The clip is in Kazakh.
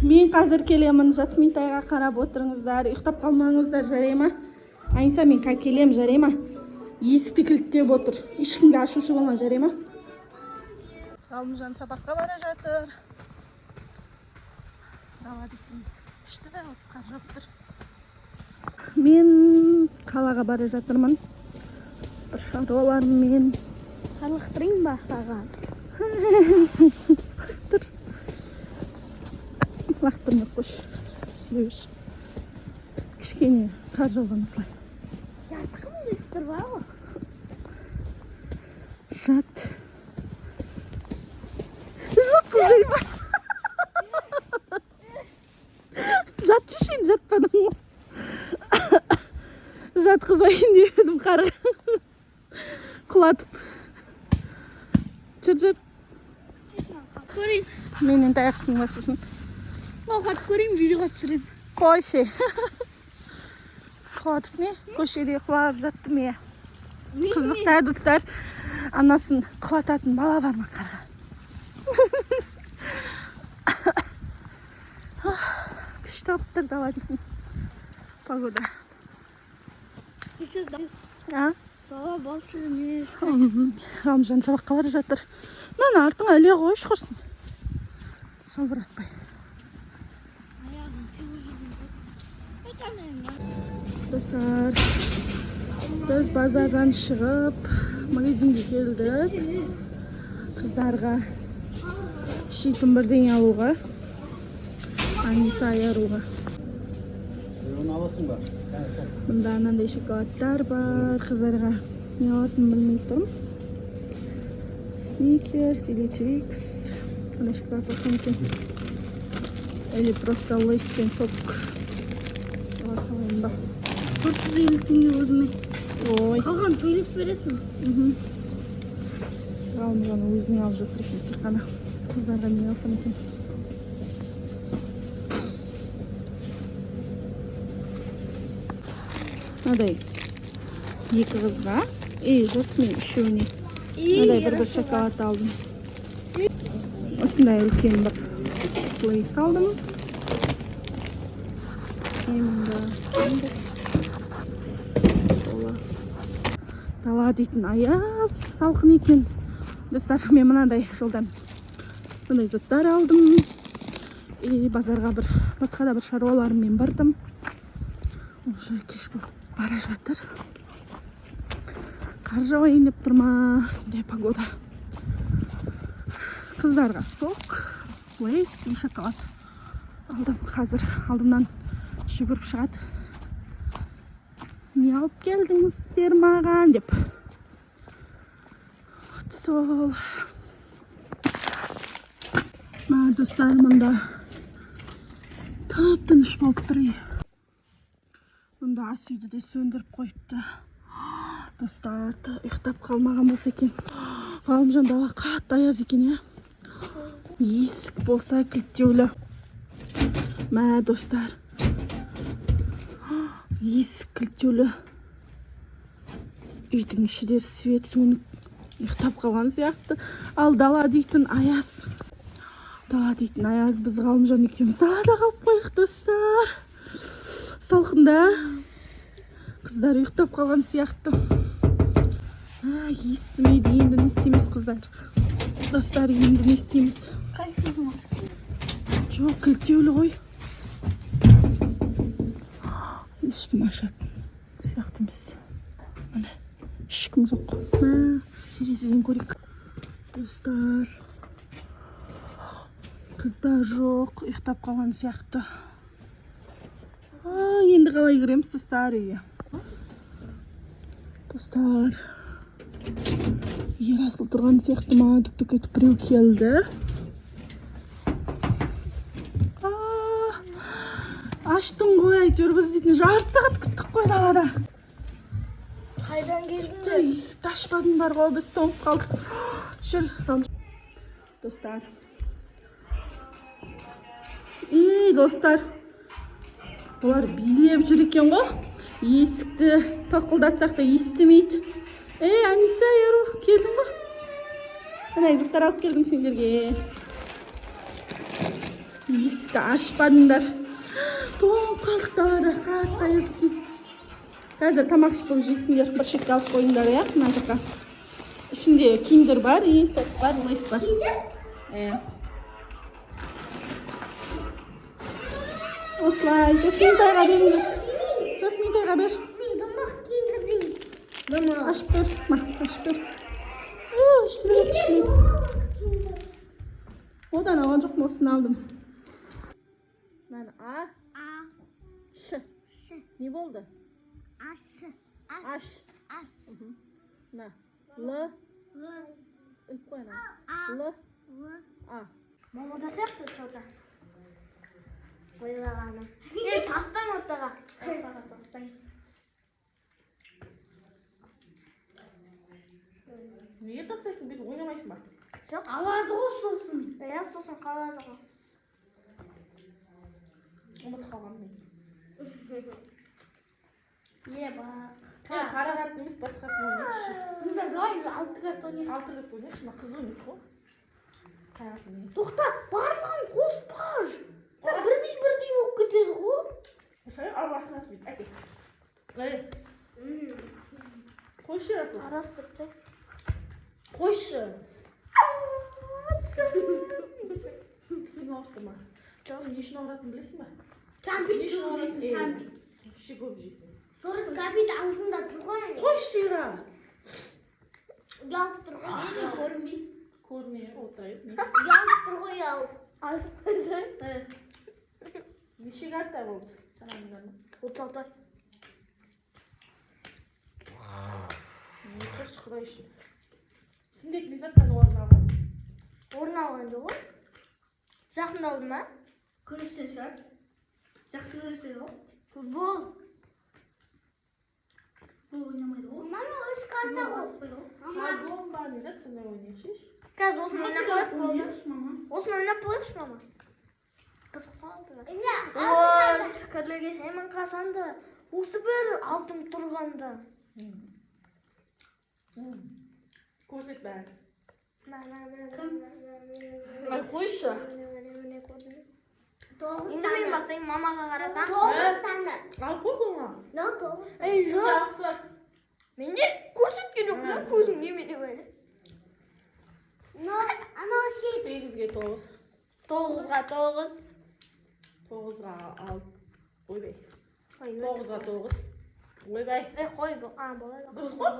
Мен қазір келемін, Жасминтайға қарап отырыңыздар, ұйықтап қалмаңыздар, жарай ма? Аниса, мен қазір келемін, жарай ма? Есікті кілттеп отыр, ешкімге ашушы болма, жарай ма? Ғалымжан сабаққа бара жатыр. Дала дейтін күшті болып қар жауып тұр. Мен қалаға бара жатырмын бір шаруаларыммен. Қарлықтырайын ба саған? Тұр, лақтырмай ақ қойшы, жүре берші. Кішкене қар жауған осылай. Жатқым келіп тұр ба ғой? Жат. Жатқызай ма? Жатшы енді, жатпадың ғой. Жатқызайын деп едім қарға. Құлатып. Жүр, жүр. Көрейін. Менен таяқшының басысын. Балқатып көрейін, видеоға түсірейін. Қойшы. Құлатып не? Көшеде құлап жаттым, иә. Қызық та, достар. Анасын құлататын бала бар ма қарға? Күшті болып тұр дала дейтін. Погода. Еще А? дала балшық емес. Ғалымжан сабаққа бара жатыр. Мынаны артыңа іле қойшы құрсын. Салбыратпай. Аяғым теуіп жүрген жоқ. Достар, біз базардан шығып, магазинге келдік. Қыздарға ішетін бірдеңе алуға. Аниса, Аяруға. Оны аласың ба? Мында мынандай шоколадтар бар. Қыздарға не алатынын білмей тұрмын. Сникерс или Твикс. Қандай шоколад алсам екен? Или просто Лейс пен сок ала салайын ба? 450 теңге өзіме. Ой. Қалған төлеп бересің. Ғалымжан өзіне алып жатыр екен тек қана. Қыздарға не алсам екен? Мынадай екі қызға и Жасмин үшеуіне мынадай бір бір шоколад алдым. Осындай үлкен бір Лейс алдым. И мында кола. Дала дейтін аяз, салқын екен. Достар, мен мынандай жолдан мындай заттар алдым. И базарға бір басқа да бір шаруаларыммен бардым. Уже кеш болып бара жатыр. Қар жауайын деп тұр ма? Сондай погода. Қыздарға сок, Лейс и шоколад алдым. Қазір алдымнан жүгіріп шығады. Не алып келдіңіздер маған деп. Вот сол. Мә, достар, мында тып-тыныш болып тұр үй. Мында ас үйді де сөндіріп қойыпты. Достар, ұйықтап қалмаған болса екен. Ғалымжан, дала қатты аяз екен, иә? Есік болса кілттеулі. Мә, достар. Есік кілттеулі. Үйдің іші де свет сөніп ұйықтап қалған сияқты. Ал дала дейтін аяз. Дала дейтін аяз, біз Ғалымжан екеуміз далада қалып қойдық, достар. Салқында. Қыздар ұйықтап қалған сияқты. Естімейді, енді не істейміз, қыздар? Достар, енді не істейміз? Қайсысын? Жоқ, кілттеулі ғой. Ешкім ашатын сияқты емес. Міне, ешкім жоқ. Мә, терезеден көрейік. Достар, қыздар жоқ, ұйықтап қалған сияқты. Енді қалай кіреміз, достар, үйге? Достар, Ерасыл тұрған сияқты ма? Түк-түк етіп біреу келді. Аштың ғой әйтеуір, біз дейтін жарты сағат күттік қой далада. Қайдан Тіпті есікті ашпадыңдар ғой, біз тоңып қалдық. Жүр, достар. Ей, достар. Бұлар билеп жүр екен ғой. Есікті тоқылдатсақ та естімейді. Ей, Аниса, Еру, келдің ғой. Мына заттар алып келдім сендерге. Есікті ашпадыңдар. Тоңып қалдық далада, қатты аяз екен. Қазір тамақ ішіп болып жейсіңдер. Бір шетке алып қойыңдар, иә, мына жаққа. Ішінде киндер бар, и сок бар, Лейс бар. Иә. Осылай, Жасминтайға беріңдер. Жасминтайға бер. Мен домбақ киндер жеймін. Мама. Ашып бер. Ма, ашып бер. О, шіріп, шіріп. Одан алған жоқпын, осыны алдым. Мынаны А, А, Ш. Ш, Не болды? Аш, Аш. Аш, Мына. Л, Л, іліп қой ана. А, Л, В. А. Мама да сияқты что-то. Ойлағаным. Е, тастан ортаға. Ортаға тастан. Неге тастайсың? Бүйтіп ойнамайсың ба? Жоқ, алады ғой сосын. Иә, сосын қалады ғой. Ұмытып қалғанмын мен. Е, бақ. Е, қара қатын емес, басқасын ойнайықшы. Мұнда давай алты карта ойнайық. Алты рет ойнайықшы, мына қызық емес қой. Қара қатын не? Тоқта, барлығын қоспаш. Бірдей бірдей болып кетеді ғой. Шай, араласына бүйтіп, әкел. Ей, қойшы, Расул. Араластырып та. Қойшы. Тісің ауыртты ма? Тісің не үшін ауыратынын білесің ба? Кәмпит Не үшін ауырасың? жейсің, кәмпит. Вообще көп жейсің. Сосын кәмпит аузында тұр ғой. Қойшы, Ира. Ұялып тұр ғой. Көрінбейді. Көріне отырайық. Не? Ұялып тұр ғой ұялып. Асып қойды. Неше карта болды? Санадыңдар ма? 36. Не қойшы, құдай үшін. Сүндет мизаптан орын алған. Орын алған жоқ ғой. Жақында алды ма? Күресте шығар. Жақсы күреседі ғой. Футбол. Футбол ойнамайды ғой. Мама үш карта ғой. Мадон ба, Низат сондай ойнайықшы. Қазір осыны ойнап қояйық болды. Осыны ойнап қояйықшы, мама. Қызық қалды. О, шүкірлік етемін қазанды. Осы бір алтын тұрғанда. Көрсет бәрін. Кім? Ай, қойшы. Енді мен басайын, мамаға қаратам. Тоғыз саны. Ал қой қолыңа. Ей, жоқ. Жақсы. Менде көрсеткен жоқ, мына көзім немене бәле. 8-ге 9. 9-ға 9. 9-ға 6. Ойбай. 9-ға 9. Ойбай. Ей, қой, а, болады. Дұрыс қой.